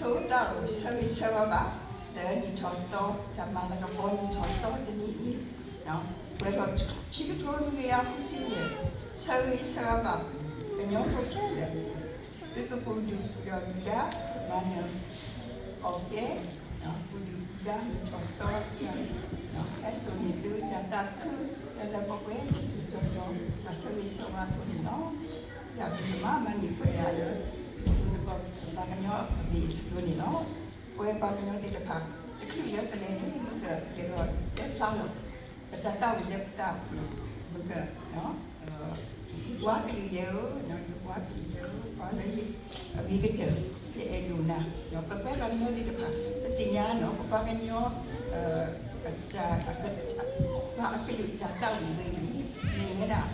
ဆိတၢ်အိၣ်ဆၢဂ့ၤဆၢဝါဘၣ် လၢနံၣ်ထီၣ်သီ တၢ်မၤလၤကပီၤနံၣ်ထီၣ်သီတနံၤအံၤ, ပှဲၤထီၣ်ခံကထိနွံကယၤဃုဆံယဲၢ်, ဆၢဂ့ၤဆၢဝါဘၣ် ကညီဖိခဲလၢာ်, သုကပူၤဒုၣ်ပူၤဒါ မၤနၢၤအီၣ်ကဲ ပူၤဒုၣ်ပူၤဒါနံၣ်ထီၣ်သီ ဟဲစိာ်န့ၢ်သုတၢ်သးခု လၢလၢပှဲၤပှဲၤ တတီၤတီၤ တၢ်ဆၢဂ့ၤဆၢဝါဆိန့ၣ်လီၤ. ယၤပကမၤ မၤန့ၢ်ခွဲးယာ်လၢ ပှၤကညီအဂ့ၢ်အကျိၤန့ၣ်လီၤ. ပဝဲပှၤကညီသ့ၣ်တဖၣ် တချုးလၢပလဲၤန့ၣ် မ့ၢ်ကယဲၢ်ဒီးတဲဖျါလီၤ ပတၢ်သးဝံၣ်လၢပတၢ်အိၣ်ဖှိၣ် မ့ၢ်က ယပှၤကလုာ်ယဲဧၢ, ယပှၤကလုာ်ယဲဧၢ, ပှၤလၢအဂ့ၤကတၢၢ် ယအဲၣ်ဒိၣ်နၤ, ပဝဲပှၤကညီသ့ၣ်တဖၣ် ပသ့ၣ်ညါနီၤ ပပှၤကညီ ပှၤအကလုာ်တၢ်သးဝံၣ်ဝဲအံၤန့ၣ် မ့ၢ်ဝဲဒၣ်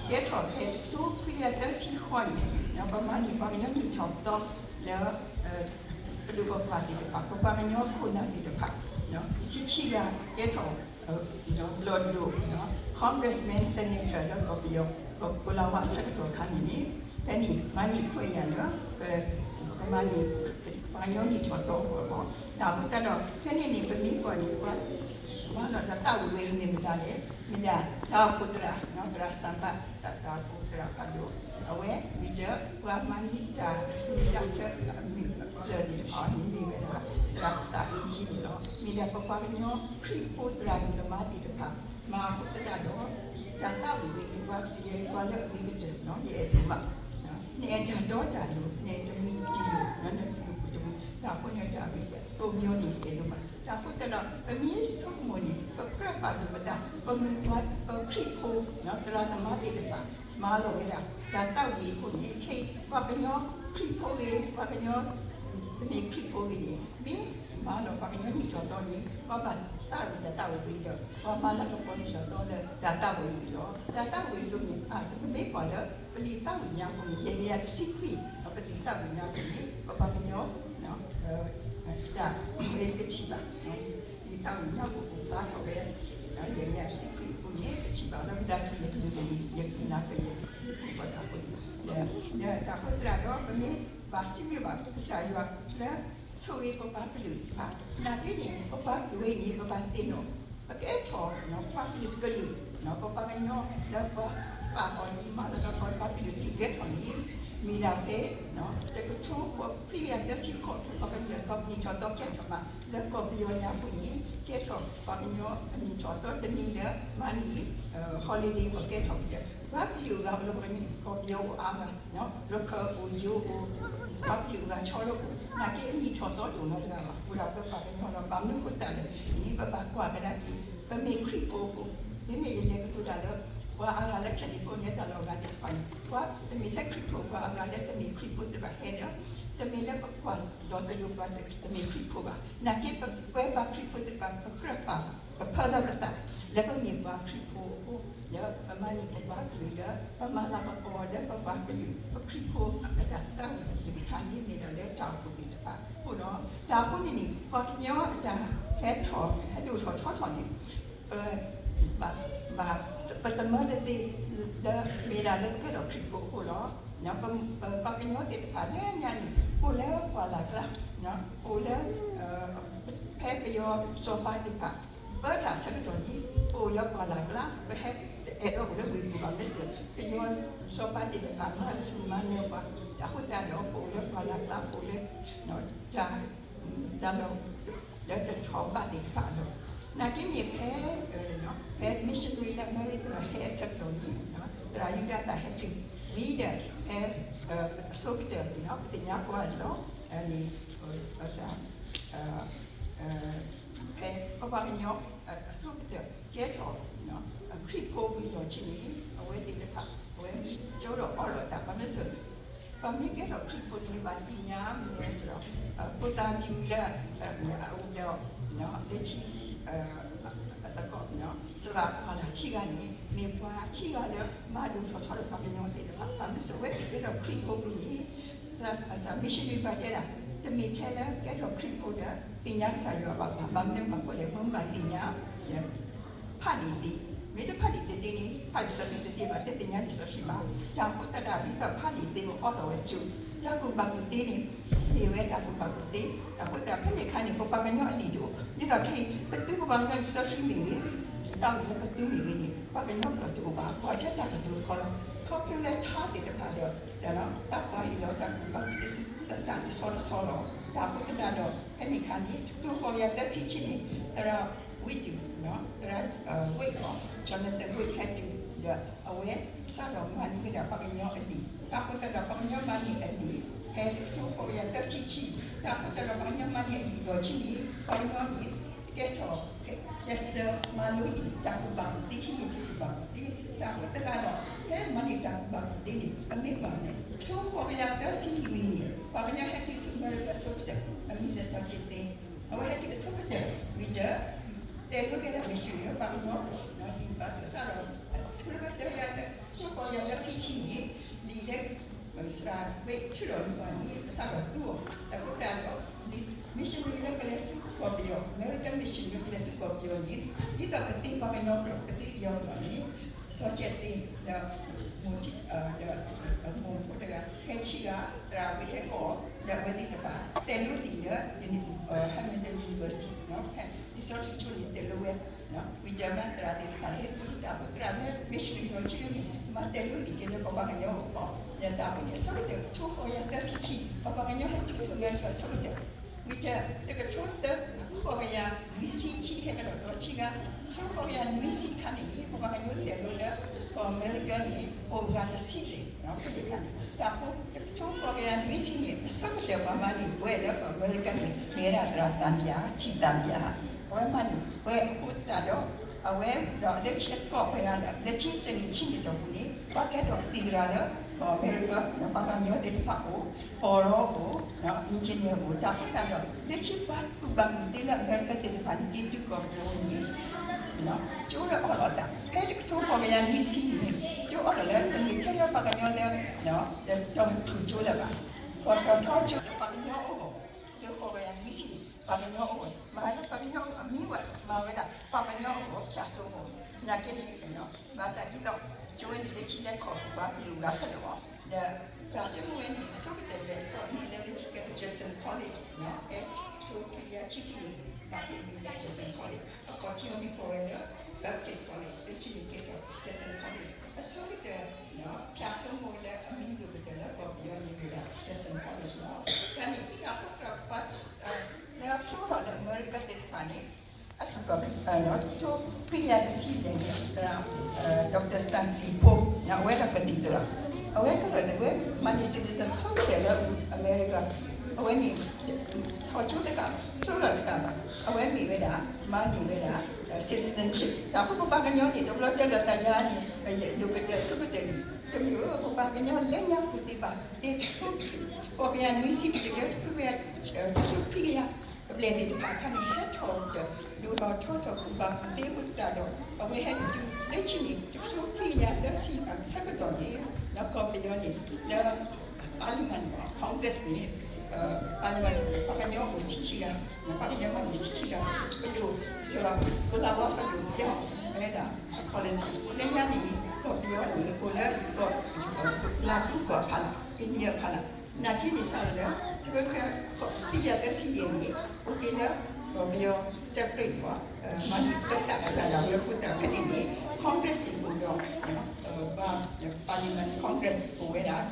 ကဲထီၣ်ဖဲတကထိခွံကယၤသၢဆံဃိးန့ၣ် ပမၤန့ၢ်ပှၤကညီနံၣ်ထီၣ်သီလၢ ပဒိၣ်ပပှၢ်သ့ၣ်တဖၣ် ပပှၤကညီခိၣ်နၢ်သ့ၣ်တဖၣ် တဆံခံဂၤ ကဲထီၣ် ဘျီၣ်ဒိၣ် congressman senator လၢကီၢ်ပယီၤ ကီၢ်ကီလၤဝါအဆၢကတီၢ်အခါန့ၣ်န့ၣ် ဖဲန့ၣ် မၤန့ၢ်ခွဲးယာ်လၢ ပမၤန့ၢ် ပှၤကညီနံၣ်ထီၣ်သီအဂီၢ်လီၤ. တၢ်အဃိသတးဒီး ဖဲန့ၣ်န့ၣ် ပမ့ၢ်ကွၢ်န့ၣ် ပှၤမၤလီၤတၢ်သးဝံၣ်ဝဲအံၤမ့ၢ်မတၤလဲၣ်, မ့ၢ်ဒၣ်တၢ်အိၣ်ဖှိၣ်သရၣ် သရၣ်စၣ်ဘၣ် တၢ်အိၣ်ဖှိၣ်သရၣ်ဖးဒိၣ် အဝဲ မ့ၢ်ဒီး ပှၤမၤန့ၢ်တၢ် မ့ၢ်တၢ်ဆၢမုၢ်လၢၢ်သ့ၣ်တဖၣ်န့ၣ် မ့ၢ်ဝဲဒၣ် သရၣ်သးအ့ကၠံန့ၣ်လီၤ. မ့ၢ်ဒၣ်ပပှၤကညီခရံာ်ဖိသရၣ်ဒိၣ်လၢမါသ့ၣ်တဖၣ် မၤအဃိသတးဒီး တၢ်သးဝံၣ်ဝဲအံၤ ပှၤကညီပှၤလၢအဂ့ၤကတၢၢ်န့ၣ် ယအဲၣ်ဒိၣ်မး နအဲၣ်တၢ်ဒီတၢ်လိၤ နအဲၣ်တမုာ်တယိာ် နတမုာ်တမုာ် တၢ်ဖိညီတၢ်အဂ့ၤ ကိးမံၤန့ၣ် ယအဲၣ်ဒိၣ်မး. တၢ်အဃိသတးဒီး ပမ့ၢ်ဆိကမိၣ်န့ၣ် ပကြၢးပာ်ဒိၣ်ပသး ပမ့ၢ်ပှၤ ပခရံာ်ဖိ သရၣ်သမါသ့ၣ်တဖၣ် မၤလီၤဝဲဒၣ် တၢ်သးဝံၣ်အဃိန့ၣ် ခဲအံၤ ပှၤကညီခရံာ်ဖိဂ့ၤ ပှၤကညီ တမ့ၢ်ခရံာ်ဖိဂ့ၤန့ၣ် မ့ၢ်မၤလီၤပှၤကညီနံၣ်ထီၣ်သီန့ၣ် ပှၤဘၣ်သးဝံၣ်တၢ်သးဝံၣ်ဝဲအံၤဒီး ပှၤမၤလၤကပီၤနံၣ်ထီၣ်သီလၢတၢ်သးဝံၣ်အံၤလီၤ. တၢ်သးဝံၣ်အသိးန့ၣ် ပမ့ၢ်ကွၢ်လၢ ပလံာ်သးဝံၣ်ညါပူၤန့ၣ် ယဲၢ်ကယၤတဆံခွံ ပလံာ်သးဝံၣ်ညါပူၤန့ၣ် ပပှၤကညီ တၢ် တထံၣ်ဘၣ် ပလံာ်သးဝံၣ်ညါပူၤပာ်ထီၣ်ဝဲ ယဲၢ်ကယၤတဆံခွံအပူၤန့ၣ် ပထံၣ်ဘၣ်လၢမ့ၢ်တၢ်ဆိၣ်ဂ့ၤတမံၤန့ၣ် ယကနၢ်ပၢၢ်ယဲၢ် ယကနၢ်ပၢၢ်တၢ်အဃိန့ၣ် တၢ်အဃိသတးဒီး ပမ့ၢ်ဘၣ်စံးဘျုးဘၣ်ကစၢ်ယွၤလၢ ဆိၣ်ဂ့ၤပပှၤကလုာ်တဖၣ် နာ်က့န့ၣ် ပပှၤကလုာ်ဝဲအံၤန့ၣ် ပဘၣ်သ့ၣ်နီၣ် ပကဲထီၣ်ပှၤကလုာ်တကလုာ် ပပှၤကညီလၢပှၤပာ်အီၤဒ်မၤလၤကပီၤ ပှၤကလုာ်ကလုာ်ကဲထီၣ်န့ၣ် မ့ၢ်ဒၣ်ဖဲ တကထိခွံကယၤသၢဆံဃိး ပပှၤကလုာ်နံၣ်ထီၣ်သီကဲထီၣ်မး လၢကီၢ်ပယီၤညါပူၤန့ၣ် ကဲထီၣ်ပှၤကညီအနံၣ်ထီၣ်သီတနံၤလၢ မၤန့ၢ် holiday ပှၤကဲထီၣ်ကတၢၢ် ပှၤကလုာ်အဂၤအိၣ်လၢပှၤကညီကီၢ်ပယီၤအိၣ်အါဂၤ ရခၢၣ်အိၣ်ယိၤအိၣ် ပှၤကလုာ်အဂၤဆီလၢအိၣ် နာ်က့အနံၣ်ထီၣ်သီတအိၣ်နီတဂၤဘၣ် အိၣ်ဒၣ်ပှၤကညီလီၤ ဘၣ်မနုၤအဃိသတးလဲၣ်န့ၣ် ပဘၣ်ကွၢ်ကဒါက့ၤ ပမ့ၢ်ခရံာ်ဖိအဃိ မ့မ့ၢ်ယလဲၤကတိၤတၢ်လၢ ပှၤအါဂၤလၢ California တၢ်လီၢ်ဂၤသ့ၣ်တဖၣ်န့ၣ် ပှၤတမ့ၢ်ထဲခရံာ်ဖိ ပှၤအါဂၤလၢတမ့ၢ်ခရံာ်ဖိသ့ၣ်တဖၣ်ဟဲဒီး တမ့ၢ်လၢပကွၢ်လီၤတလိၤပှၤတမ့ၢ်ခရံာ်ဖိဘၣ် နာ်က့ပဝဲပှၤခရံာ်ဖိသ့ၣ်တဖၣ် ပကြၢးပာ် ပဖၢလၢပသး လၢပမ့ၢ်ပှၤခရံာ်ဖိအဃိ လၢပမၤန့ၢ်ပပှၤကလုာ်လၢ ပမၤလၤကပီၤလၢပပှၤကလုာ် ပခရံာ်ဖိအတၢ်သးဝံၣ်သ့ၣ်တဖၣ်န့ၣ် မ့ၢ်ဒၣ်လၢတၢ်အိၣ်ဖှိၣ်သ့ၣ်တဖၣ်အဃိလီၤ. တၢ်အဃိန့ၣ်န့ၣ် ပှၤကညီအတၢ်ဟဲထီၣ် ဟဲဒိၣ်ထီၣ်ထီထီၣ်န့ၣ် ပ ဘၣ် ဘၣ် ပတမၢတသ့လၢ မ့ၢ်ဒၣ်လၢပကဲထီၣ်ခရံာ်ဖိအဃိလီၤ. ပပှၤကညီသ့ၣ်တဖၣ်လၢညါန့ၣ် အိၣ်လၢပှၢ်လၢ်ကျါ အိၣ်လၢ ဖဲပယီၤစီၤပၤသ့ၣ်တဖၣ် ပၢတၢ်ဆၢကတီၢ်န့ၣ် ပအိၣ်လၢပှၢ်လၢ်ကျါ ပဟဲတအဲၣ်ဒိးအိၣ်လၢဝ့ၢ်ပူၤဘၣ် မ့ၢ်စ့ၢ် ပယီၤစီၤပၤသ့ၣ်တဖၣ် မၤဆူၣ်မၤနၢၤပှၤ အဃိသတးဒီး ပအိၣ်လၢပှၢ်လၢ်ကျါ ပအိၣ်လၢ တၢ် တၢ်လီၢ်လၢတထီၣ်ဘးသ့ၣ်တဖၣ်လီၤ. နာ်က့န့ၣ်ဖဲ ဖဲ missionary လၢအမဲရကၤဟဲအဆၢကတီၢ်န့ၣ် သရၣ်ယူဒၤသၣ်ဟဲတုၤဝံၤဒီး ဖဲ အဆိကတၢၢ်န့ၣ် ပသ့ၣ်ညါပှၤလီၤန့ၣ် ဖဲပပှၤကညီ အဆိကတၢၢ် ကဲထီၣ် ခရံာ်ဖိဝံၤလီၢ်ခံန့ၣ် အဝဲသ့ၣ်တဖၣ် အဝဲကၠိဒီးအီလီၤတၢ် ပမ့ၢ်စ့ၢ် ပမ့ၢ်ကဲထီၣ်ခရံာ်ဖိန့ၣ် ဘၣ်သ့ၣ်ညါမနုၤလဲၣ်စ့ၢ်ဒီး ဖိသၣ်မံၤလၢ အအိၣ်ဒီး လၢခံ သကိး သရၣ်ပှၢ်လၢ်ခံဂၤန့ၣ် မ့ၢ်ပှၤခံဂၤလၢ မၤဒိၣ်ထီၣ်ထီထီၣ်ပှၤကညီသ့ၣ်တဖၣ် ပမ့ၢ်စ့ၢ်ဝဲသ့ၣ်ကဲထီၣ်ခရံာ်ဖိဝံၤန့ၣ် missionary ဘၣ်တဲဒၣ် တမ့ၢ်ထဲလၢကဲထီၣ်ခရံာ်ဖိဒီး သ့ၣ်ညါကစၢ်ယွၤဘၣ်ဘၣ် ဘၣ်မနုၤဘၣ်ဃိလဲၣ် မ့ၢ်ဘၣ်သ့ၣ်ညါ ဖးလံာ်သ့, မ့ၢ်တဖးလံာ်တသ့န့ၣ် ဖးလံာ်စီဆှံတသ့ဘၣ်, တသ့ၣ်ညါလံာ်စီဆှံဘၣ်. တၢ်အဃိသတးဒ်သိးဖးလံာ်သ့အိၣ်အီၣ်လီၤဝဲကၠိ, တၢ်ကူၣ်ဘၣ်ကူၣ်သ့န့ၣ် မ့ၢ်ဝဲတၢ်ကူၣ်ဘၣ်ကူၣ်သ့, အဃိသတးဖဲန့ၣ်အခါန့ၣ် ပပှၤကညီအလံာ်တအိၣ်, ဒ်သိးခဲအံၤ ပသုပပှၤကညီလံာ်စီဆှံမ့ၢ်ဂ့ၤ, တၢ်အိၣ်မူပသုမ့ၢ်ဂ့ၤန့ၣ် ပှၤကညီကျိာ်တအိၣ်ဘၣ်, ကွၢ်ထွဲတၢ်ကတိၤတခီလီၤ. ခီဖျိလၢထါသ့ၣ်တဖၣ်ဒီး တၢ်ပှၤဟ့ၣ်လီၤတၢ်ကူၣ်ဘၣ်ကူၣ်သ့ဆူတၢ်စးတဆီတဆီလီၤ. တၢ်အဃိသတးဒီး ဖဲန့ၣ်အခါန့ၣ် တကထိဃိးကယၤသၢဆံခံန့ၣ် သရၣ်ဝ့ၢ်တုၤ, သရၣ်ဝ့ၢ်အီၤ Jonathan Wade ဟဲတုၤဒီး အဝဲစးထီၣ်မၤန့ၢ်ဝဲဒၣ်ပှၤကညီအလံာ်, တၢ်အဃိသတးဒီးပှၤကညီမၤန့ၢ်အလံာ် ဖဲတကထိဃိးကယၤသၢဆံခံ, တၢ်အဃိသတးဒီးပှၤကညီမၤန့ၢ်အလံာ်ဒီးဆံန့ၣ် ပှၤကညီန့ၣ် ကဲထီၣ် ကဲစၢၤမၤလိဒံးတၢ်ကူၣ်ဘၣ်ကူၣ်သ့ ဟံးန့ၢ်တၢ်ကူၣ်ဘၣ်ကူၣ်သ့, တၢ်အဃိသတးဒီး ဖဲမၤန့ၢ်တၢ်ကူၣ်ဘၣ်ကူၣ်သ့န့ၣ် ပမ့ၢ်ကွၢ်န့ၣ် တကထိဃိးကယၤသၢဆံလွံၢ်န့ၣ် ပှၤကညီဟဲတုၤဆူအမဲရကၤအဆိကတၢၢ် အမံၤလၢစီၤကၠ့သ့, အဝဲဟဲတုၤအဆိကတၢၢ် ဝံၤဒီး တဲလိာ်က့ၤဒၣ် missionary လၢပှၤကညီကျိာ် လံာ်ဘၣ်ဆၢစးဒီး တကထိဃိးကယၤသၢဆံခံန့ၣ် လံာ်လၢ သရၣ်ဝ့ၢ်ထုးထီၣ်န့ၢ်ပှၤန့ၣ် ပစးထီၣ်သူအီၤ, တၢ်အဃိသတးဒီး လံာ် missionary လၢကလဲၤဆူကီၢ်ပယီၤ American missionary လၢကလဲၤဆူကီၢ်ပယီၤန့ၣ် ဒ်သိးကသ့ပှၤကညီကျိာ် ကသ့ပယီၤကျိာ်န့ၣ် စီၤကၠ့သ့လၢ မိၢ်ဒီး မိၢ်ဖိတဂၤ ဟဲဆံဂၤ သရၣ်ဝ့ၢ်ဟဲကိးအီၤ ဒီးအဝဲသ့ၣ်တဖၣ် တဲလိာ်လံာ်လၢ Hamilton University လံာ်စီဆှံကၠိန့ၣ် တဲလိာ်ဝဲ ဝံၤဒီးမ့ၢ်သရၣ်သ့ၣ်တဖၣ်ဟဲတုၤ တၢ်အဃိသရၣ်လၢ missionary လီၤဆံန့ၣ် မၤတဲလိာ်လံာ်က့ၤလၢပပှၤကညီအဂီၢ်, ဒီးတၢ်အဃိန့ၣ် အဆိကတၢၢ် တကထိဃိးကယၤသၢဆံခံ ပပှၤကညီဟဲတုၤဆူအမဲရကၤအဆိကတၢၢ်, ဝံၤဒီး တကထိသၢ ဃိးကယၤနွံဆံခံ ဟဲကဒီးဒီးဆံဂၤ, တကထိဃိးကယၤနွံဆံအခါန့ၣ်န့ၣ် ပပှၤကညီတဲလိာ်လၢ ကီၢ်အမဲရကၤန့ၣ် အိၣ်ဂၤတဆံဘျဲၣ် ဖဲန့ၣ်အခါန့ၣ် တၢ်အဃိ တကထိဃိးကယၤနွံဆံန့ၣ် အဆိကတၢၢ်ပှၤမၤန့ၢ်ပှဲၤလၢကီၢ်အမဲရကၤန့ၣ် မ့ၢ်ဝဲဒၣ်သရၣ်သၣ်မံယၤ ထံၣ်သၣ်မံယၤ, အဝဲမၤန့ၢ်ပှဲၤအဃိသတးဒီး အဝဲဒီးလၢခံအကီၢ်ပှဲၤဂၤ လၢခံတနံၣ်ဆံနံၣ်တီၢ်ပူၤန့ၣ် ပှၤကဲထီၣ်ကသံၣ်သရၣ်လၢ ကီၢ်အမဲရကၤ ဒီးပှၤကညီသ့ၣ်တဖၣ်အိၣ် ပီၢ်ရီအိၣ် engineer အိၣ် တၢ်အဃိသတးဒီး လၢခံပှၤကူၣ်ဘၣ်ကူၣ်သ့လၢအမဲရကၤသ့ၣ်တဖၣ်န့ၣ် က့ၤတုၤကီၢ်ပယီၤန့ၣ် ကၠိလၢအီၣ်လီၤတၢ် ဖဲတကထိဃိးကယၤနွံဆံန့ၣ် ကၠိအီၣ်လီၤလၢ တမ့ၢ်ထဲလၢပှၤကညီလၢ တီၤထူၣ်ကၠိလၢၤဘၣ်, ကီၢ်တီၤထီကၠိလၢပှၤကညီအဂီၢ်, လၢဃိးကယၤနွံဆံန့ၣ် ပှၤကညီအဂီၢ်, မၤလၢပှၤကညီအဂီၢ် အမံၤဝဲ မၤဝဲဒၣ် ပှၤကညီအဂီၢ် ဖၠၣ်စိမိၤ, နာ်က့န့ၣ် ဘၣ်သးဒ်သိး ကၠိဝဲန့ၣ်လၢခံလဲၤခီၣ်ပှၤကလုာ်ဂၤခဲလၢာ်လီၤ, ဒီး ဖၠၣ်စိမိၤဝဲန့ၣ် အဆိကတၢၢ်လဲၤခီၣ်န့ၣ်လၢလၢခံကဲထီၣ် Judson College ဖဲတကထိခွံကယၤခံဆံန့ၣ် ဘၣ်သ့ၣ်မံၤလၢ Judson College အခီၣ်ထံးအီၤန့ၣ်ကိးဝဲလၢ Baptist College လၢခံန့ၣ်ကဲထီၣ် Judson College အဆိကတၢၢ် ဖၠၣ်စိမိၤလၢအမံၤဒိၣ်ကတၢၢ်လၢကီၢ်ပယီၤန့ၣ်မ့ၢ်ဒၣ် Judson College လီၤ, တၢ်န့ၣ် တၢ်ဃိသတးဒီး ပှၤလၢအဖျိထီၣ်လၢအမဲရကၤသ့ၣ်တဖၣ်န့ၣ် အစးထီၣ် တကထိခွံကယၤတဆံဘျဲၣ်န့ၣ် သရၣ် Doctor Sansi Pope အဝဲဒၣ်ကသံၣ်သရၣ်, အဝဲကလီၤသးဝဲ မၤန့ၢ် citizen ဆိကတၢၢ်လၢအမဲရကၤ, အဝဲန့ၣ် ထီၣ်ကၠိတကး ဖျိထီၣ်တကးဘၣ်, အဝဲမ့ၢ်ဝဲဒၣ် မၤန့ၢ်ဝဲဒၣ် citizenship တၢ်ဃိပပှၤကညီန့ၣ် တဘျီတဲလီၤတၢ်ယၤန့ၣ် ယဒိၣ်ကတၢၢ်ဆိကတၢၢ်န့ၣ် တမ့ၢ်ဝဲပပှၤကညီလၢညါပူၤသ့ၣ်ဘၣ်, တကထိဃိးကယၤနွံဆံ တကထိခွံကယၤ တကထိခွံကယၤ ကဘျဲၣ်သ့ၣ်တဖၣ်အခါန့ၣ် ဟဲထီၣ်ဒီး ဒိၣ်ထီၣ်ထီထီၣ်ကူၣ်ဘၣ်ကူၣ်သ့အဃိသတးဒီး အဝဲဟဲတုၤလၢခံန့ၣ် တကထိခွံကယၤသၢဆံအဆၢကတီၢ်န့ၣ် ကီၢ်ပယီၤန့ၣ် လၢ Parliament Congress န့ၣ် Parliament ပှၤကညီအိၣ်ဆံးဆံးဂၤ ပှၤကညီမ့ၢ်န့ၣ်ဆံးဆံးဂၤ ပဒိၣ် စၢၤ ကိလၤဝါပဒိၣ်ပျီဝဲဒၣ် policy လၢညါန့ၣ် ကီၢ်ပယီၤန့ၣ် အိၣ်လၢ ကီၢ် လၢသူကီၢ်ဖးလၢ် India ဖးလၢ် နာ်က့န့ၣ်စးလၢ တကထိခွံကယၤသၢဆံယဲၢ်န့ၣ် အိၣ်က့ၤလၢ ကီၢ်ပယီၤ separate မၤန့ၢ်တၢ်တၢ်တၢ်တၢ်ဝဲအဃိသတးဖဲန့ၣ်န့ၣ် Congress န့ၣ်အိၣ်ဒီး Parliament Congress အိၣ်ဝဲဒၣ်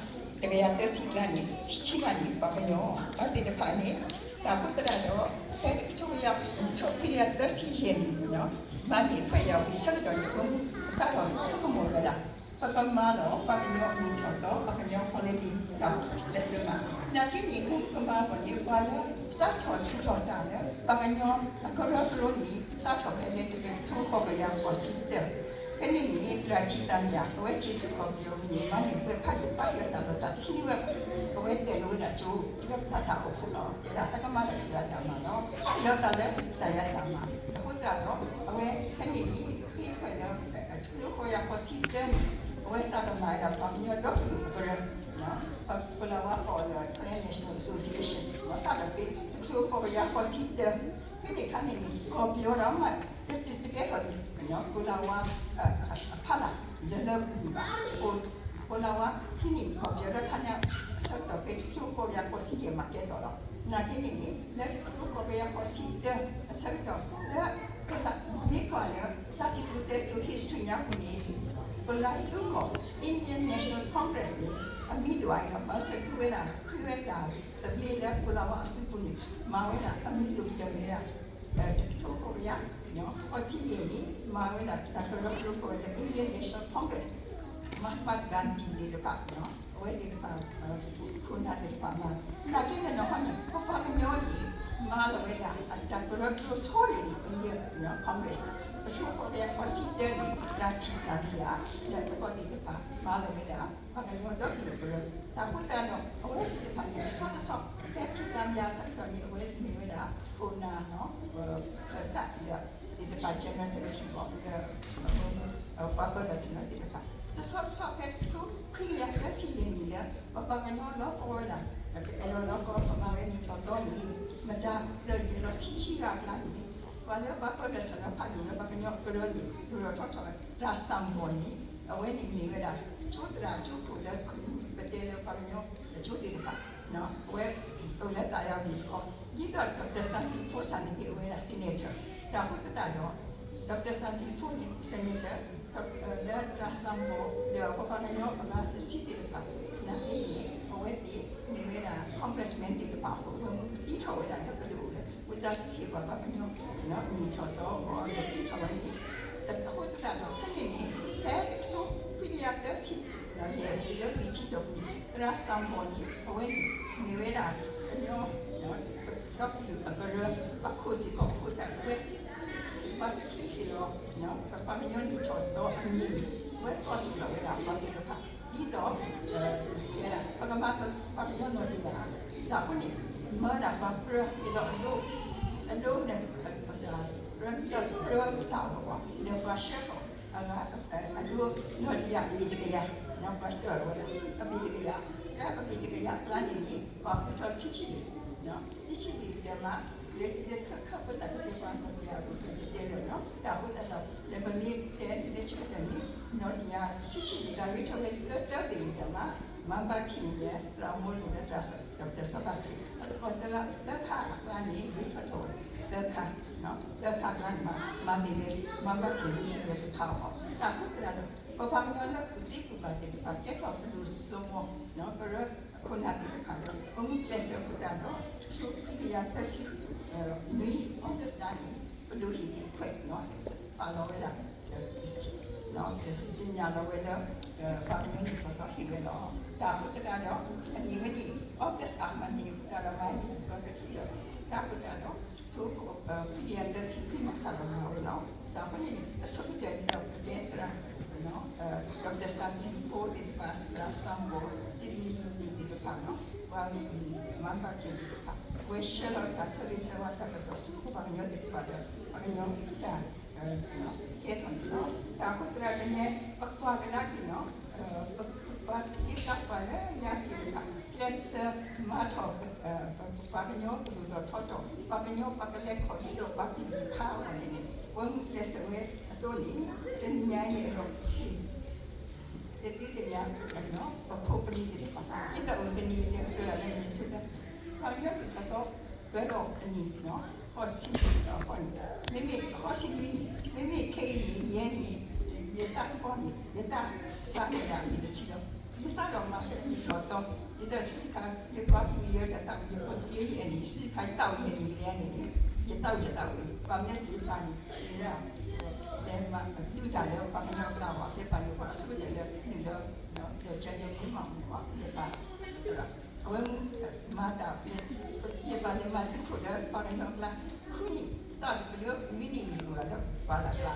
တကယၤသၢဆံဂၤန့ၣ် ဆံးဆံးဂၤန့ၣ် ပှၤကညီ အဝဲသ့ၣ်တဖၣ်န့ၣ် တၢ်ဃိသတးဒီး ဖဲတကထိခွံကယၤသၢဆံယဲၢ်န့ၣ် မၤန့ၢ်အခွဲးယာ်ဝံၤဆၢကတီၢ်န့ၣ် ပမ့ၢ်ကစးထီၣ်ဆိကမိၣ်ဝဲဒၣ် ပကမၤလီၤ ပှၤကညီအမံၤထီၣ်သီ ပှၤကညီ politics ဒီး လၢစၢမး နာ်က့န့ၣ် မ့ၢ်ပကမၤအဂီၢ်န့ၣ် ပှၤလၢစးထီၣ်ထူးထီၣ်တၢ်လၢ ပှၤကညီအကရၢကရိန့ၣ် စးထီၣ်ဖဲလၢတကထိဃိးကယၤဃိးဆံတၢ ဖဲန့ၣ်န့ၣ် သရၣ်ထံသးမံယၤ အဝဲစံးဆူကီၢ်ပယီၤန့ၣ် မၤန့ၢ်ပှဲၤဖးဒိၣ်ဖးယၢၤတၢ်လီၤတၢ်တဟံးဝဲ အဝဲတဲလိာ်ဝဲဒၣ်ကၠိ လၢပှၤတၢ်အိၣ်ဖှိၣ်လီၤ တဲဒၣ်တၢ်ကမၤလၢကစၢ်ယွၤတၢ်မၤလီၤ ဟ့ၣ်လီၤတၢ်လၢကစၢ်ယွၤတၢ်မၤ အဃိသတးဒီး အဝဲဖဲန့ၣ်န့ၣ် ဃ့ဝဲလၢ တကထိဃိးကယၤဃိးဆံတၢန့ၣ် အဝဲစးထီၣ်မၤဝဲဒၣ်ပှၤကညီဒီကလုာ်အကရၢ ပလၢဝါဃီလၢ Karen National Association စးထီၣ်ဖဲတကထိဃိးကယၤဃိးဆံတၢ ဖဲန့ၣ်အခါန့ၣ်န့ၣ် ကီၢ်ပယီၤဒီးမး တကဲထီၣ်ဒံး ကလၤဝါ အဖီလာ် လၢလၢပှဲၤပှဲၤဘၣ် အိၣ် ပလါဝါဟံးန့ၢ်ခီပညီဒီးခါညါ အဆၢကတီၢ်ဖဲတကထိဃိးကယၤဃိးဆံယဲၢ်မးကဲထီၣ်လီၤ. နာ်က့န့ၣ်န့ၣ် လၢတကထိဃိးကယၤဃိးဆံတၢ အဆၢကတီၢ်လၢ ပလါမ့ၢ်ကွၢ်လၢ တၢ်စံၣ်စိၤတဲစိၤ history ညါပူၤန့ၣ် ပလါသူကီၢ် Indian National Congress န့ၣ် အမံဒိၣ်အါလီၤ. ဘၣ်ဆၣ်တုၤဝဲဒၣ် ဖဲဝဲဒၣ်သဘျ့လၢပလါဝါအစုပူၤန့ၣ် မၤဝဲဒၣ်အမံဒိၣ်ကတၢၢ်မ့ၢ်ဒၣ် တကထိဃိးကယၤ ဃိးဆံယဲၢ်န့ၣ် မၤဝဲဒၣ်တၢ်ကရၢကရိကိးဝဲလၢ Indian National Congress, Mahatma Gandhi သ့ၣ်တဖၣ်, အဝဲသ့ၣ်တဖၣ် ခိၣ်နၢ်သ့ၣ်တဖၣ်မၤ, နာ်က့န့ၣ်နီၤဟီန့ၣ် ပပှၤကညီန့ၣ် မၤလီၤဝဲဒၣ်အတၢ်ကရၢကရိဆိန့ၣ် Indian Congress, တကထိဃိးကယၤဃိးဆံတၢန့ၣ် တၢ်ထံၣ်တၢ်ဘၣ် လၢပှၤသ့ၣ်တဖၣ်မၤလီၤဝဲဒၣ် ပှၤကညီဒီကလုာ်ကရၢ, တၢ်ဃိသတးဒီး အဝဲသ့ၣ်တဖၣ်န့ၣ် တဆီတဆီ ဖဲခံကလးမၠးအဆၢကတီၢ်န့ၣ် အဝဲမ့ၢ်ဝဲဒၣ် ခိၣ်နၢ် ခၢၣ်စးဒီးသ့ၣ်တဖၣ် general secretary ဒီး ပှၤပၢၤဒီးဆၢဒီးသ့ၣ်တဖၣ်, တဆီတဆီဖဲတကထိခွံကယၤသၢဆံယဲၢ်နံၣ်လၢ ပပှၤကညီလီၤကီဝဲဒၣ် ပအဲၣ်ဒိးလီၤကီ ပမၤဝဲနံၣ်ထီၣ်သီန့ၣ် မတၤလၢယဲၢ်လီၤဆံဆံဂၤအကျါန့ၣ် ပှၤလၢဘၣ်ပၢၤဒီးဆၢဒီးဖးဒိၣ်လၢပှၤကညီကရၢန့ၣ် ကရၢထီၣ်ထီၣ် တၢ်စၢ်ဘီၣ်န့ၣ် အဝဲန့ၣ်မ့ၢ်ဝဲဒၣ် ကၠိသရၣ်ကၠိခိၣ်လၢ ပတဲလၢပှၤကညီတကၠိသ့ၣ်တဖၣ် အဝဲအိၣ်လၢသးယၤမ့ၢ်တခီ, ဒ်သိး Doctor Sansi Phone န့ၣ်က့ၤအိၣ်ဝဲဒၣ် senator, တၢ်ဃိသတးဒီး Doctor Sansi Phone န့ၣ် senator လၢတၢ်စၢ်ဘီၣ် ဒီးပှၤကညီအဂၤတဆံသ့ၣ်တဖၣ် နာ်က့န့ၣ် အဝဲသ့ၣ်မ့ၢ်ဝဲဒၣ် congressman သ့ၣ်တဖၣ်အဃိ အဝဲမ့ၢ်ပတံထီၣ်ဝဲဒၣ်လၢပဒိၣ်လၢ ဝံသးစူၤဟ့ၣ်ပှၤဘၣ်ကညီ နံၣ်ထီၣ်သီအဂီၢ် အဝဲပတံထီၣ်ဝဲန့ၣ် အဃိသတးဒီး ဖဲန့ၣ်န့ၣ် ဖဲတကထိခွံကယၤသၢဆံ ယဲၢ်ပူၤလၢပံၣ်စံတီၢ်ပူၤန့ၣ် သရၣ်စၢ်ဘီၣ်န့ၣ် အဝဲန့ၣ် မ့ၢ်ဝဲဒၣ် ကညီ ဒီကလုာ်အကရၢ အခိၣ်စ့ၢ်ကီးအဃိသတး အဝဲ ပှၤတချံးဟ့ၣ်လီၤ ပပှၤကညီနံၣ်ထီၣ်သီအမံၤန့ၣ် အဝဲကီၢ်စူၣ်လီၤဝဲဒၣ်ပှၤသ့ၣ်တဖၣ် ဒ်သိး ပကမၤပှၤကညီနီၢ်တယၢ် တၢ်အဃိန့ၣ် မၤဒၣ်ပှၤကြၢးဟ့ၣ်လီၤအဒိ အဒိန့ၣ် ကြၢးတၢ်အဃိ ဒီးပှၤဆှၢထီၣ်အဂၤ အဒိနီၢ်တယၢ်အဘ့ၣ်တကယၤ ပှၤတၢၢ်လီၤဝဲဒၣ် အဘ့ၣ်တကယၤ လၢအဘ့ၣ်တကယၤအကျါန့ၣ်န့ၣ် ပှၤဃုထီၣ်ဆံဆံဘ့ၣ် ဆံဆံဘ့ၣ်ဒီးမး လၢလၢခၢၣ်ခၢၣ်ဖိသၣ်တတဲပှၤနီၢ်တယၢ်အဘ့ၣ်တတဲလၢာ်နီၤ တၢ်အဃိသတးဒီး လၢပမ့ၢ်တဲလၢဆၢကတီၢ်န့ၣ် နီၢ်တယၢ်ဆံဆံဘ့ၣ် တၢ်ဂ့ၤထီၣ်ဝဲသၢသၢဘ့ၣ်ဒီးမး မၤဘၣ်ခံန့ၣ် သရၣ်မိၢ်လိာ်လၢသရၣ်စီၤဘၣ်ထူၣ် အသကိးသၢခါအကျါန့ၣ် ဂ့ၤထီၣ်ထီၣ်ဝဲ သၢခါ သၢခါအကျါန့ၣ် မၤသ့ဝဲ မၤဘၣ်ခံဂ့ၤထီၣ်ဝဲတခါအီၤ တၢ်အဃိသတးဒီး ပပှၤကညီလၢကူၣ်သ့ကူၣ်ဘၣ်သ့ၣ်တဖၣ် ကဲထီၣ်ပဒိၣ်စီၤမီၤ ကရၢခိၣ်နၢ်သ့ၣ်တဖၣ်ဒီး ပမ့ၢ်ကျဲးစၢးအဃိသတးဒီး တကထိခွံကယၤသၢဆံနွံ August လါန့ၣ် ပဒိၣ်ဟ့ၣ်ဂံၢ်ခွဲး ပာ်လီၤဝဲဒၣ် သ့ၣ်ညါလီၤဝဲလၢ ပှၤကညီနံၣ်ထီၣ်သီဟ့ၣ်ဝဲလီၤ. တၢ်အဃိသတးဒီး အနံၣ်ဝဲန့ၣ် August အမၤန့ၢ်အဃိသတးဒီး မၤန့ၢ်လီၤတထံၣ်ဒီး တၢ်အဃိသတးဒီး တကထိခွံကယၤသၢဆံခွံမးစးထီၣ်မၤဝဲလီၤ. တၢ်အဃိန့ၣ် အဆိကတၢၢ်န့ၣ်ဒီး ပတဲသရၣ် Doctor Sansi Phone သ့ၣ်တဖၣ် သရၣ်စၢ်ဘီၣ် စံးဘျုးနံၤသ့ၣ်တဖၣ်နီၤ ပှၤ မၤဘၣ်က့ၤသ့ၣ်တဖၣ် အဝဲဆှၢလီၤတၢ်ဆၢဂ့ၤဆၢဝါတၢ်ကစီၣ်ဆူပှၤကညီသ့ၣ်တဖၣ်ဒီး ပှၤကညီတၢ် ကဲထီၣ်န့ၣ်လီၤ. တၢ်အဃိသတးဒီးန့ၣ် ပကွၢ်ကဒါက့ၤနီၤ ပကပာ်တ့ၢ်တၢ်ကွၢ်လၢညါသ့ၣ်တဖၣ် ကျဲးစၢးမၤထီၣ် ပှၤကညီကလုာ်ဒီးထီထီၣ် ပှၤကညီပှၤကလဲၤခီၣ်ဒ်သိးပှၤကလုာ်တခါအဂီၢ်န့ၣ်န့ၣ် ပဝဲမ့ၢ်ကျဲးစၢးဝဲအသိးန့ၣ် တနံၤညါအံၤအဲၣ်ဒိး တသ့သ့ၣ်ညါ ပဖိပလံၤသ့ၣ်တဖၣ် ဒ်သိးအဝဲကနံၤအံၤလဲၤကြၢးလၢနံၤဆူၣ်တၢ် ပှၤကညီတၢ်သီ ပၢၤဒီးအနံၣ် ဃိးဆံအဃိန့ၣ် မ့မ့ၢ်ဃိးဆံနွံနံၣ် မ့မ့ၢ်ခဲအံၤန့ၣ် ယဲန့ၣ် ယတၢ်ကပီၤန့ၣ် ယတၢ်ဆါန့ၣ်ဒၣ်နံၣ်တဆံလီၤ. ယစးထီၣ်မၤဖဲနံၣ်ထီၣ်သီ ယတၢ်စံးခါ ယပှၤဖုယဲတၢ်သးဝံၣ် ယဖိတကျ့ယဲန့ၣ် စံးခါယတၢ်အိၣ်ယဲန့ၣ် ယလဲန့ၣ် ယတၢ်အိၣ်ယတၢ်အိၣ် ပှၤမ့ၢ်စံးယပၢ်န့ၣ် ယဲဒၣ် လဲၤမၤဒုးတၢ်လၢပှၤကညီကျါအဂီၢ် ယပၢ်န့ၣ်ပှၤအဆိကတၢၢ်လၢနုာ်လီၤ ဒီးကဲန့ၣ်မ့ၢ်မၤမူအီၤ ယပၢ် အဝဲမၤတၢ် ယပၢ်န့ၣ်မၤသုးခိၣ်လၢပှၤကညီအကျါ ဃုနံၣ် စးထီၣ်လၢနွံနံၣ်န့ၣ် အိၣ်ဒီးပှၤလၢ်ကျါ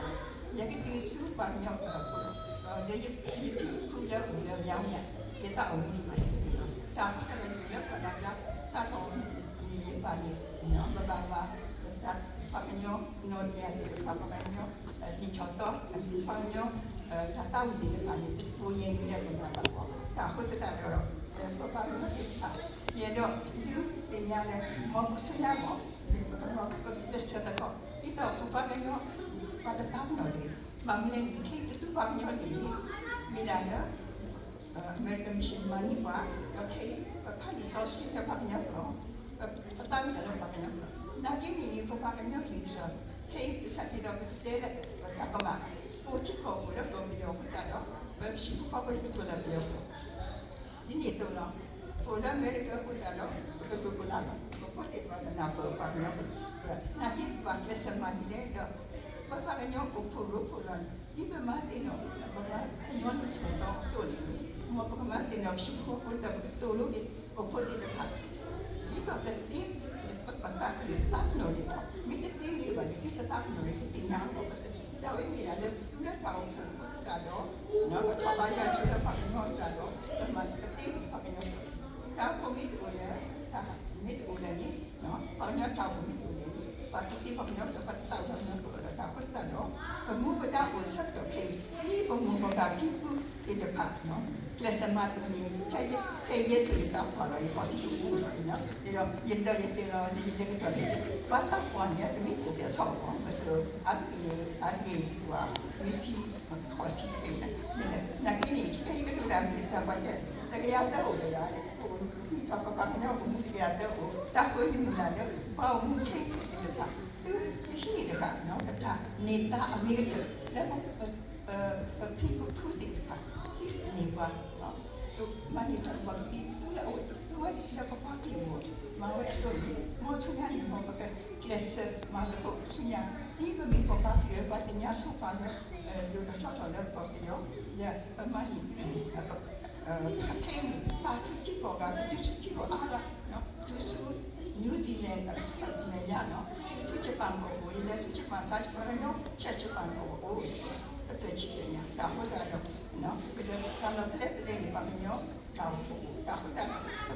ယကတုၤဆူပှၤကညီဖိ လၢယဖံဖုလၢအိၣ်လၢယါမ့ၢ် ယတၢ်အိၣ်မူန့ၣ် ယကတုၤလီၤ တၢ်အဃိသတးဒီးယအိၣ်လၢပှၤလၢ်ကျါ စးထီၣ်န့ၣ်ယပၢ်န့ၣ် ပဘၣ်မၤ ပှၤကညီနီၢ်တယၢ်သ့ၣ်တဖၣ် ပှၤကညီ နံၣ်ထီၣ်သီ ပှၤကညီ တၢ်သးဝံၣ်သ့ၣ်တဖၣ်န့ၣ် ပစပိယဲန့ၣ်လၢပမၤဘၣ်အီၤ တၢ်အဃိသတးဒီး ပပှၤကညီသ့ၣ်တဖၣ် ယအဲၣ်ဒိးဒုးသ့ၣ်ညါလၢ မ်ပကဆူညါမး ပကမၤ ပကကျဲးစၢးသကိး ဒ်သိးပပှၤကညီ ပှၤတသးပ့ၤနီၣ်တဂ့ၤ ဘၣ်မနုၤလဲၣ်န့ၣ် ခဲအံၤတသူပှၤကညီန့ၣ်န့ၣ် မ့ၢ်ဒၣ်လၢ American Mission မၤန့ၢ်ပှၤ, ဒီးခဲအံၤ ပဖးလံာ်စီဆှံလၢပှၤကညီကျိာ်, ပသးဝံၣ်တၢ်လၢပှၤကညီကျိာ်, နာ်က့န့ၣ် ပပှၤကညီကလုာ်စ့ၢ်ကီး, ခဲအံၤ ကစၢ်ဒၣ်ဒီးပတဲလၢ ပတၢ်ကမၣ် ပအိၣ်ထံကီၢ်ပူၤလၢပယီၤအဃိသတးဒီး ပဟံၣ်ဖိဃီဖိန့ၣ် ပကတိၤလၢပယီၤကျိာ် ဒ်န့ၣ်အသိးလီၤ. ပအိၣ်လၢအမဲရကၤအဃိသတးဒီး ပကတိၤကလၢ်လီၤ. ပဖိသ့ၣ်တဖၣ်ကနၢ်ပၢၢ်ပှၤကညီကျိာ်, နာ်က့ပဘၣ်ကျဲးစၢးမၤဒ်လဲၣ်ဒီး ပပှၤကညီအိၣ်ဖှိၣ်ရိဖှိၣ်လီၤန့ၣ် ဒ်ပမၤသ့ၣ်နီၣ် ပပှၤကညီလၢထီၣ်သီအသိးန့ၣ်န့ၣ် မ်ပကမၤသ့ၣ်နီၣ်ပဟံၣ်ဖိဃီဖိဒီး ပကသိၣ်လိက့ၤ ပဖိသ့ၣ်တဖၣ် ဒ်သိးပသ့ ပပာ်ပနီၣ်န့ၢ်အီၤ, မ့ၢ်တသ့ဂ့ၤဘၣ်န့ၣ် ဒ်ပသးပနီၣ်န့ၣ် ပသ့ၣ်ညါအီၤ ပစံး ဒ်ဝဲမ့ၢ်ဒၣ်လၢ တုၤလၢတၢ်အိၣ်ဖှိၣ်အဃိသတးဒီး ပထီၣ်ဘါယွၤဆိလၢပှၤကညီအဃိသတးဒီး ပမၤပသ့န့ၣ်ပှၤကညီ တၢ်အိၣ်ဖှိၣ်မ့ၢ်တအိၣ်လၢၤ မ့ၢ်တအိၣ်လၢၤန့ၣ် ပှၤကညီတၢ်အိၣ်ဖှိၣ်မ့ၢ်တအိၣ်လၢၤန့ၣ် ပှၤသူၣ်က့ၤပှၤကညီဒီး ပှၤတသးအိၣ်ပှၤကညီတအိၣ်လၢၤဒီး တၢ်အဃိသတးဒီး ပမူပဒါအိၣ်ဆၢကတီၢ်ခဲအံၤ ဒ်ပမိၢ်ပပၢ်ဖံဖုသ့ၣ်တဖၣ် ကျဲးစၢးမၤအသိးန့ၣ် ဖဲယဲၢ်ဆိးယသးပှၢ်လီၤ ယဖီၣ်ဆံးတအိၣ်လီၤန့ၣ်လီၤ. ဒီးယဒၢးယတဲလီၤလၢယလဲၤကတီၢ်န့ၣ် ပှၤသးပှၢ်န့ၣ် တမ့ၢ်အိၣ်ကဲဆီၣ်လီၤ ပစၢၤ အါတက့ၢ်န့ၣ် အါတက့ၢ် ပှၤ နွံဆံ ဃိးဆံတက့ၢ် နာ်က့န့ၣ် ဖဲယကတိၤတၢ်မ့ၢ်တစၢ်ပှၤတဲ တကယၤသၢအိၣ်တဂၤ အိၣ်မံထီၣ်ပပှၤကညီအိၣ်မူတကယၤသၢအိၣ် တၢ်ဃိယမုၢ်လၢ်လၢ ပှၤအိၣ်မူခဲအံၤသ့ၣ်တဖၣ် သုတဟံးန့ၢ်တဂၤ ပတၢ်န့ၢ်သါအဂ့ၤကတၢၢ် လၢ ပဖံပဖုသ့ၣ်တဖၣ် ဟံးန့ၢ်ပှၤ မၤန့ၢ်တၢ်ကပီၤကသံ သုလၢအဝဲ သုဝဲလၢပပှၤကလုာ်အဂီၢ် မၤဝဲအသိးန့ၣ် မ်ဆူညါန့ၣ် မ်ပကကျဲးစၢးမၤသကိးဆူညါ ဒ်ပမ့ၢ်ပပှၤကလုာ်လၢပှၤသ့ၣ်ညါဆိပာ်လၢ ဒိၣ်ထီၣ်ထီထီၣ်လၢပပယီၤ လၢပမၤန့ၢ် ဖဲန့ၣ် ပာ်ဆူၣ်ထံကီၢ်ဂၤ ပတုၤဆူထံကီၢ်အါဂၤ တုၤဆူ New Zealand မဲာ်ညါနီၤ တုၤဆူ Japan ကီၢ်ပူၤ ယလဲၤဆူ Japan ခါ ယပှၤကညီဆဲး Japan ကီၢ်ပူၤ တဖျၢၣ်ဆံဖျၢၣ်ညါ တၢ်အဃိသတးဒီး ပကလဲၤတၢ်လီၢ်ဖဲလဲၣ်ဖဲလဲၣ်န့ၣ် ပှၤကညီတၢ်အိၣ်ဖှိၣ် တၢ်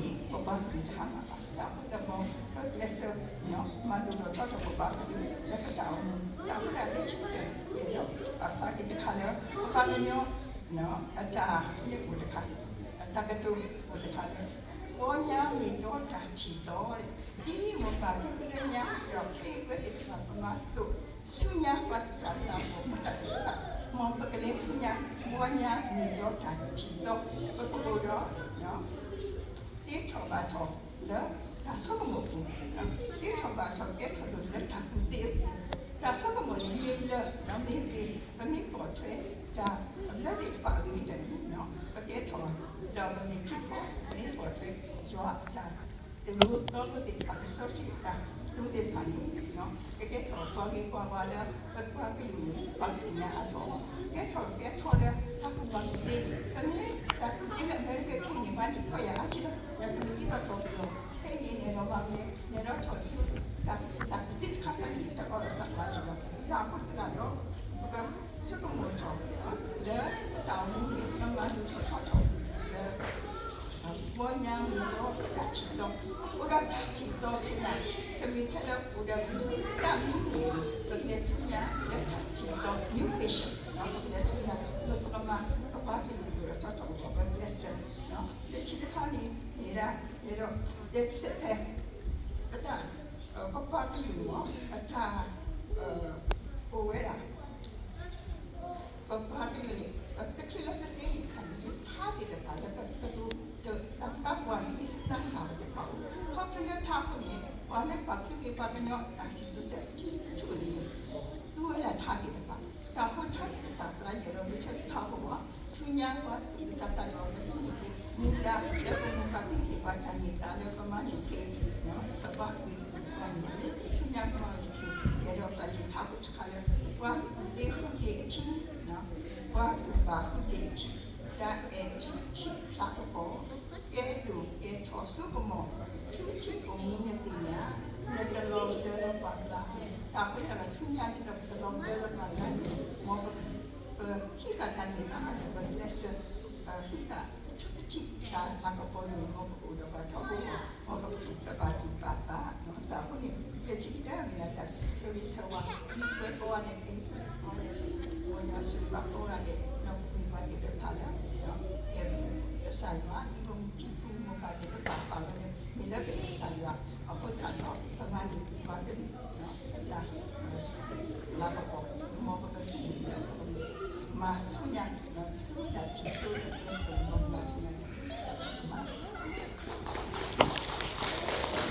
အဃိသတးဒီး ပတၢ်အိၣ်ဖှိၣ်တၢ်အိၣ်ဖှိၣ်မ့ၢ်အိၣ်န့ၣ် ပပှၤကလုာ်တဟါမၢ်ဘၣ် တၢ်အဃိသတးဒီး ပကျဲးစၢး မၤဒိၣ်ထီၣ်ထီထီၣ်ပပှၤကလုာ် လၢပတၢ်အိၣ်မူ တၢ်အဃိသတးလၢခံကတၢၢ် ယအဲၣ်ဒိးပာ်ဖျါက့ၤတခါလၢ ပပှၤကညီ အတၢ်န့ၣ်အိၣ်တခါ တၢ်ကတိၤအိၣ်တခါလၢ ပီညါမ့ၢ်ဒီတၢ်ထံၣ်သီ ဒ်မိၢ်ပၢ်ဖံဖုလၢညါ ဒီးခဲအံၤပဝဲသ့ၣ်တဖၣ်ပမၤဒိၣ်ဆူညါပှၤသူၣ်စၢ်သးဘီၣ်ပတၢ်သ့ၣ်တဖၣ် မ်ပကလဲၤဆူညါ ပီညါမ့ၢ်ဒီတၢ်ထံၣ်သီ ပကအိၣ်ဒီး သ့ထီၣ်ဘၣ်ထီၣ်လၢတၢ်ဆိကမိၣ်အပူၤ, သ့ထီၣ်ဘၣ်ထီၣ်ကဲထီၣ်လိာ်လၢတၢ်ကူၣ်သ့အပူၤ, တၢ်ဆိကမိၣ်န့ၣ်မ့ၢ်လၢ မ့ၢ်ဂ့ၤ ပမ့ၢ်ပိာ်ထွဲတၢ်လၢသ့ၣ်တဖၣ်အဂ့ၤကတၢၢ်န့ၣ် ပကဲထီၣ်ဒီးပမ့ၢ်ခရံာ်ဖိ မ့ၢ်ပိာ်ထွဲယွၤအတၢ် တလိသီလိသ့ၣ်တဖၣ် ကစီထံအတၢ်တိၤသ့ၣ်တဖၣ်န့ၣ် ကကဲထီၣ်ပှၤဂ့ၤပှၤဝါလၢ ပပှၤကလုာ်န့ၣ် ပှၤကသ့ၣ်ညါအါထီၣ်, ကဲထီၣ်ကဲထီၣ်လၢတၢ်ကူၣ်ဘၣ်ကူၣ်သ့, ပမ့ၢ်တၢ်ကူၣ်သ့လၢအမဲရကၤခဲအံၤန့ၣ် ဘၣ်န့ၣ် ကွၢ်ယၤအါထီၣ်လီၤ, ဒီးပမ့ၢ်ဒ်သိးပှၤကလုာ် ခဲအံၤန့ၣ် နဲၣ်လီၤဘၣ်ဝဲ နဲၣ်လီၤထီၣ်ဆူ တၢ်ကူၣ်သ့တခါခါန့ၣ် တၢ်အီၣ်ဒီးတၢ်ကွၢ်ထီၣ်လီၤ, တၢ်အဃိသတးဒီး ပကဆိကမိၣ်ထီၣ် လၢတၢ်အိၣ်မူန့ၣ် ပကမၤဒိၣ်ထီၣ်ထီထီၣ်လၢ ပီညါမ့ၢ်ဒီတၢ်ထံၣ်သီ, အိၣ်ဒီးတၢ်ထံၣ်သီဆူညါ, တမ့ၢ်ထဲလၢအိၣ်ဒီးတၢ်မံမီၢ်န့ၣ် ပကလဲၤဆူညါလၢတၢ်ထံၣ်သီ new vision ပကလဲၤဆူညါ လၢပကမၤပပှၤကလုာ်ကဒီးထီထီၣ်ကဒီး ပကလဲၤဆူ လၢခံတခါန့ၣ် မ့ၢ်ဒၣ် ယအဲၣ်ဒိးတဲတစဲးဖဲ ပတၢ် ပပှၤကလုာ်မ့ၢ် အတၢ် အိၣ်ဝဲဒၣ် ပပှၤကလုာ်န့ၣ် တချုးလၢပသ့န့ၣ်အခါန့ၣ် ထါသ့ၣ်တဖၣ်လၢပကတိၤ တၢ်သးပှၢ်ဟ့ၣ်ဂံၢ်ဆူၣ်သးဆၢဝဲသ့ၣ်တဖၣ်အိၣ်, ခီဖျိလၢထါအဃိန့ၣ် ပှၤလၢပာ်ဖှိၣ်က့ၤပှၤကညီတၢ်စံၣ်စိၤဆၢထံထူၣ်န့ၣ် သူဝဲဒၣ်ထါသ့ၣ်တဖၣ်, တၢ်ဃိထါသ့ၣ်တဖၣ် သရၣ်ယဲၢ်ဒီးမ့ၢ်ဆၢထါအဃိဘၣ် ဆူညါပှၤသူၣ်စၢ်သးဘီၣ်ကသ့ၣ်ညါက့ၤ မူဒါလၢပမိၢ်ပၢ်ဖံဖုပှၤတၢ်န့ၢ်သါလၢပမၤန့ၢ်က့ၤ ပပှၤကလုာ်ပှၤန့ၣ် ဆူညါပှၤကလုာ် ယအဲၣ်ဒိးပာ်တ့ၢ်ထါခိၣ်တခါလၢ ပှၤကူၣ်သ့ဃုာ်က့ၤအထံ ပှၤကူၣ်ဘၣ်ဃုာ်က့ၤအထံ တၢ်အဲၣ်ထူၣ်ထံၣ်ဖျါကပီၤ ကဲဒိၣ်ကဲထီၣ်စိကမီၤ ထူထံအိၣ်မူနသ့ၣ်ညါ နတလီၤကဒၢလၢပှၤကျါ, တၢ်ဃိသတးဒီးဆူညါဒ်သိးပတလီၤကဒၢလၢပှၤကျါန့ၣ် မ်ပ ပဟံးဃာ်တၢ်န့ၢ်သါ ပကျဲးစၢး ဟံးဃာ်ထူထံၣ်တၢ်လၤကပီၤန့ၣ် မ်ပကအိၣ်ဒီးပှၤထီၣ်